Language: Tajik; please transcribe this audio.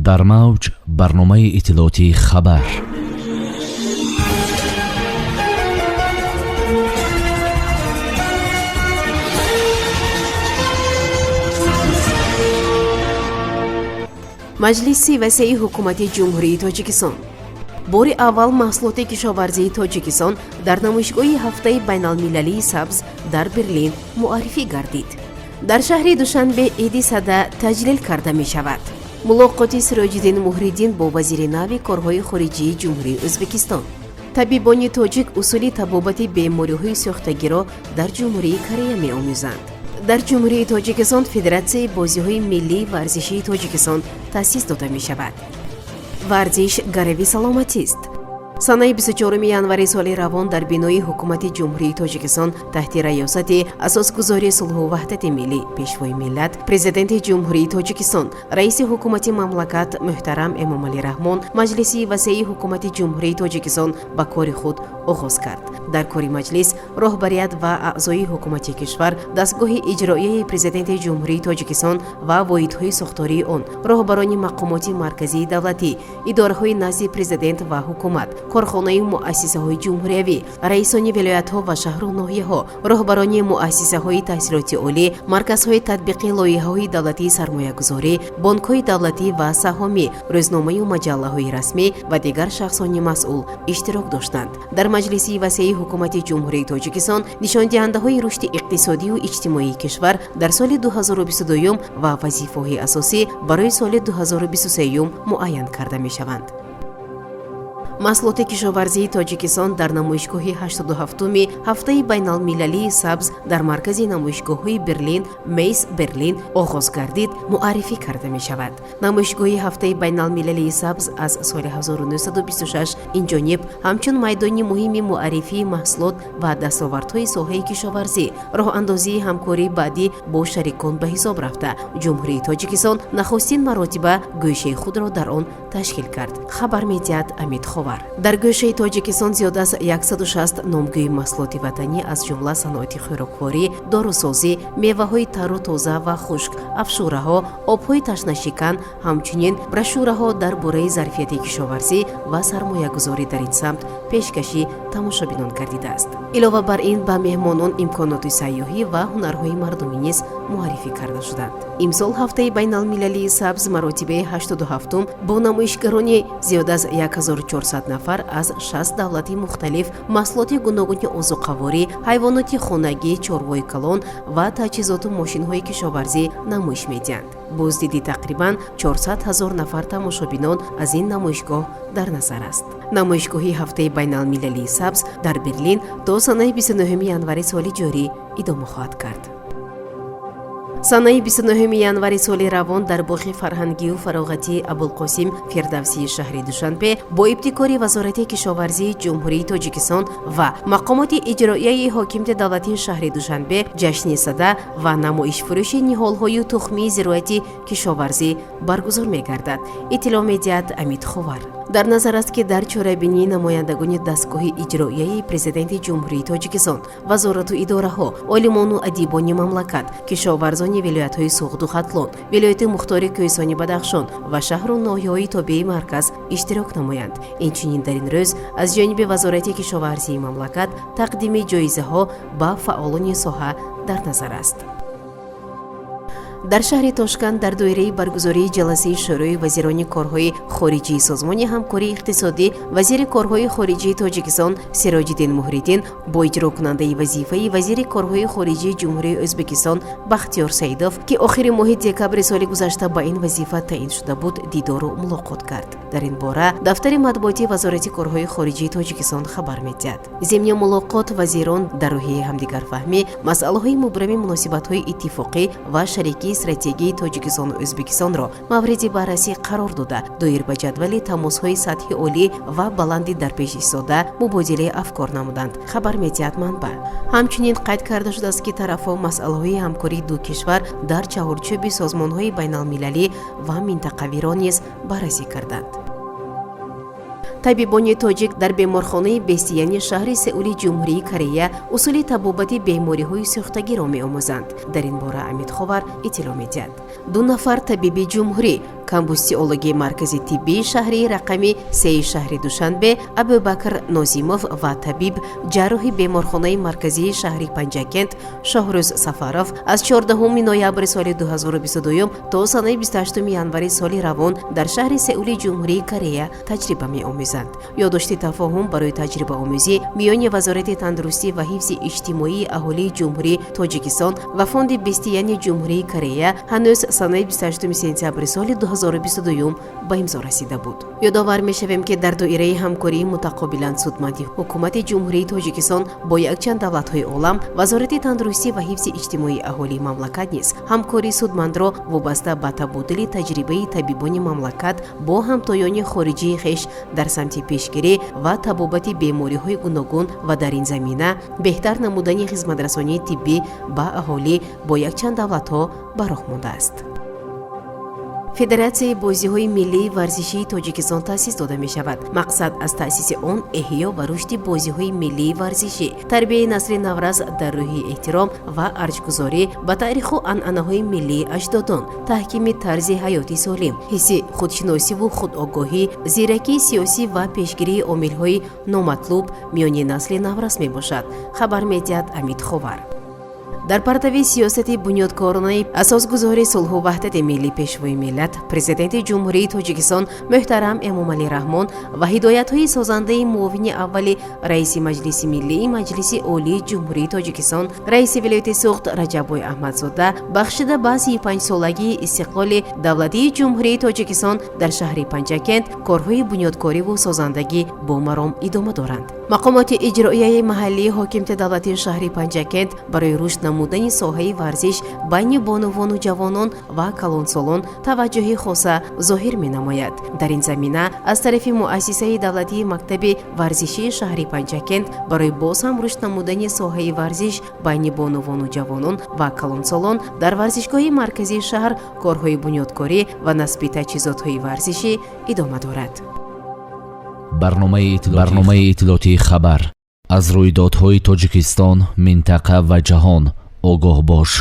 Дар мавҷ барномаи иттилоотии «Хабар». Маҷлиси васеи ҳукумати Ҷумҳурии Тоҷикистон. Бори аввал маҳсулоти кишоварзии Тоҷикистон дар намоишгоҳи ҳафтаи байналмилалии сабз дар Берлин муаррифӣ гардид. Дар шаҳри Душанбе Иди Сада таҷлил карда мешавад. Мулоқоти Сироҷиддин Муҳриддин бо вазири нави корҳои хориҷии Ҷумҳурии Ӯзбекистон. Табибони тоҷик усули табобати бемориҳои сӯхтагиро дар Ҷумҳурии Корея меомӯзанд. Дар Ҷумҳурии Тоҷикистон Федератсияи бозиҳои миллии варзишии Тоҷикистон таъсис дода мешавад. Варзиш гарави саломатист. Санаи 24 январи соли равон дар бинои ҳукумати Ҷумҳурии Тоҷикистон таҳти раёсати асосгузори сулҳу ваҳдати миллӣ, Пешвои миллат, Президенти Ҷумҳурии Тоҷикистон, раиси ҳукумати мамлакат муҳтарам Эмомалӣ Раҳмон маҷлиси васеи ҳукумати Ҷумҳурии Тоҷикистон ба кори худ оғоз кард. Дар кори маҷлис роҳбарият ва аъзои ҳукумати кишвар, дастгоҳи иҷроияи Президенти Ҷумҳурии Тоҷикистон ва воҳидҳои сохтории он, роҳбарони мақомоти марказии давлатӣ, идораҳои назди президент ва ҳукумат, корхонаи муассисаҳои ҷумҳуриявӣ, раисони вилоятҳо ва шаҳру ноҳияҳо, роҳбарони муассисаҳои таҳсилоти олӣ, марказҳои татбиқи лоиҳаҳои давлатии сармоягузорӣ, бонкҳои давлатӣ ва саҳомӣ, рӯзномаю маҷаллаҳои расмӣ ва дигар шахсони масъул иштирок доштанд. Дар маҷлиси васеи ҳукумати Ҷумҳурии Тоҷикистон нишондиҳандаҳои рушди иқтисодию иҷтимоии кишвар дар соли 2022 ва вазифаҳои асосӣ барои соли 2023 муайян карда мешаванд. Маҳсулоти кишоварзии Тоҷикистон дар намоишгоҳи 87-уми ҳафтаи байналмилалии сабз дар маркази намоишгоҳҳои Берлин Мейс Берлин оғоз гардид, муаррифӣ карда мешавад. Намоишгоҳи ҳафтаи байналмилалии сабз аз соли 1926 инҷониб ҳамчун майдони муҳими муаррифии маҳсулот ва дастовардҳои соҳаи кишоварзӣ, роҳандозии ҳамкории баъдӣ бо шарикон ба ҳисоб рафта, Ҷумҳурии Тоҷикистон нахустин маротиба гӯшаи худро дар он ташкил кард, хабар медиҳад Амид Ховар. Дар гӯшаи Тоҷикистон зиёд аз 160 номгӯи маҳсулоти ватанӣ, аз ҷумла саноати хӯрокворӣ, дорусозӣ, меваҳои тару тоза ва хушк, афшураҳо, обҳои ташнашикан, ҳамчунин брошюраҳо дар бораи зарфияти кишоварзӣ ва сармоягузорӣ дар ин самт пешкаши тамошобинон гардидааст. Илова бар ин, ба меҳмонон имконоти сайёҳӣ ва ҳунарҳои мардумӣ низ муаррифӣ карда шуданд. Имсол ҳафтаи байналмилалии сабз маротибаи 87-ум бо намоишгарони зиёд аз 1400 нафар аз 60 давлати мухталиф маҳсулоти гуногуни озуқаворӣ, ҳайвоноти хонагӣ, чорвои калон ва таҷҳизоту мошинҳои кишоварзӣ намоиш медиҳанд. Боздиди тақрибан 400 ҳазор нафар тамошобинон аз ин намоишгоҳ дар назар аст. Намоишгоҳи ҳафтаи байналмилалии сабз дар Берлин то санаи 29 январи соли ҷорӣ идома хоҳад кард. Санаи 29 январи соли равон дар боғи фарҳангию фароғатии Абулқосим Фирдавсии шаҳри Душанбе бо ибтикори Вазорати кишоварзии Ҷумҳурии Тоҷикистон ва мақомоти иҷроияи ҳокимияти давлатии шаҳри Душанбе ҷашни Сада ва намоишфурӯши ниҳолҳою тухмии зироати кишоварзӣ баргузор мегардад, иттилоъ медиҳад Амид Ховар. Дар назар аст, ки дар чорабинии намояндагони дастгоҳи иҷроияи Президенти Ҷумҳурии Тоҷикистон, вазорату идораҳо, олимону адибони мамлакат, кишоварзони вилоятҳои Суғду Хатлон, вилояти мухтори Кӯҳистони Бадахшон ва шаҳру ноҳияҳои тобеи марказ иштирок намоянд. Инчунин дар ин рӯз аз ҷониби Вазорати кишоварзии мамлакат тақдими ҷоизаҳо ба фаъолони соҳа дар назар аст. Дар шаҳри Тошканд дар доираи баргузории ҷаласаи Шӯрои вазирони корҳои хориҷии Созмони ҳамкории иқтисодӣ вазири корҳои хориҷии Тоҷикистон Сироҷиддин Муҳриддин бо иҷрокунандаи вазифаи вазири корҳои хориҷии Ҷумҳурии Ӯзбекистон Бахтиёр Саидов, ки охири моҳи декабри соли гузашта ба ин вазифа таъин шуда буд, дидору мулоқот кард. Дар ин бора дафтари матбуотии Вазорати корҳои хориҷии Тоҷикистон хабар медиҳад. Зимни мулоқот вазирон дар рӯҳияи ҳамдигарфаҳмӣ масъалаҳои мубрами муносибатҳои иттифоқӣ ва шарикии стратегии Тоҷикистону Ӯзбекистонро мавриди баррасӣ қарор дода, доир ба ҷадвали тамосҳои сатҳи олӣ ва баланди дар пеш истода мубодилаи афкор намуданд, хабар медиҳад манбаъ. Ҳамчунин қайд карда шудааст, ки тарафҳо масъалаҳои ҳамкории ду кишвар дар чаҳорчӯби созмонҳои байналмилалӣ ва минтақавиро низ баррасӣ карданд. Табибони тоҷик дар беморхонаи Бестияни шаҳри Сеули Ҷумҳурии Корея усули табобати бемориҳои сӯхтагиро меомӯзанд. Дар ин бора Амид Ховар иттилоъ медиҳад. Ду нафар табиби ҷумҳурӣ Комбустиологи маркази тиббии шаҳрии рақами сеи шаҳри Душанбе Абубакр Нозимов ва табиб ҷарроҳи беморхонаи марказии шаҳри Панҷакент Шоҳрӯз Сафаров аз 14 ноябри соли 2022 то санаи 28 январи соли равон дар шаҳри Сеули Ҷумҳурии Корея таҷриба меомӯзанд. Ёддошти тафоҳум барои таҷрибаомӯзӣ миёни Вазорати тандурустӣ ва ҳифзи иҷтимоии аҳолии Ҷумҳурии Тоҷикистон ва Фонди Бестияни Ҷумҳурии Корея ҳанӯз санаи 28 сентябри соли 2022 ба имзо расида буд. Ёдовар мешавем, ки дар доираи ҳамкории мутақобилан судманди Ҳукумати Ҷумҳурии Тоҷикистон бо якчанд давлатҳои олам, Вазорати тандурустӣ ва ҳифзи иҷтимоии аҳолии мамлакат низ ҳамкории судмандро вобаста ба табодули таҷрибаи табибони мамлакат бо ҳамтоёни хориҷии хеш дар самти пешгирӣ ва табобати бемориҳои гуногун ва дар ин замина беҳтар намудани хизматрасонии тиббӣ ба аҳолӣ бо якчанд давлатҳо ба роҳ мондааст. Федератсияи бозиҳои миллии варзишии Тоҷикистон таъсис дода мешавад. Мақсад аз таъсиси он эҳё ва рушди бозиҳои миллии варзишӣ, тарбияи насли наврас дар рӯҳи эҳтиром ва арҷгузорӣ ба таъриху анъанаҳои миллии аҷдодон, таҳкими тарзи ҳаёти солим, ҳисси худшиносиву худогоҳӣ, зиракии сиёсӣ ва пешгирии омилҳои номатлуб миёни насли наврас мебошад, хабар медиҳад Амид Ховар. Дар партави сиёсати бунёдкоронаи асосгузори сулҳу ваҳдати миллӣ, Пешвои миллат, Президенти Ҷумҳурии Тоҷикистон муҳтарам Эмомалӣ Раҳмон ва ҳидоятҳои созандаи муовини аввали раиси Маҷлиси Миллии Маҷлиси Олии Ҷумҳурии Тоҷикистон, раиси вилояти Суғд Раҷаббой Аҳмадзода, бахшида ба 35-солагии истиқлоли давлатии Ҷумҳурии Тоҷикистон, дар шаҳри Панҷакент корҳои бунёдкориву созандагӣ бо маром идома доранд. Мақомоти иҷроияи маҳаллии ҳокимияти давлатии шаҳри Панҷакент барои рушд намудани соҳаи варзиш байни бонувону ҷавонон ва калонсолон таваҷҷӯҳи хоса зоҳир менамояд. Дар ин замина аз тарафи муассисаи давлатии мактаби варзишии шаҳри Панҷакент барои боз ҳам рушд намудани соҳаи варзиш байни бонувону ҷавонон ва калонсолон дар варзишгоҳи марказии шаҳр корҳои бунёдкорӣ ва насби таҷҳизотҳои варзишӣ идома дорад. Барномаи иттилоотии «Хабар». Аз рӯйдодҳои Тоҷикистон, минтақа ва ҷаҳон огоҳ бош.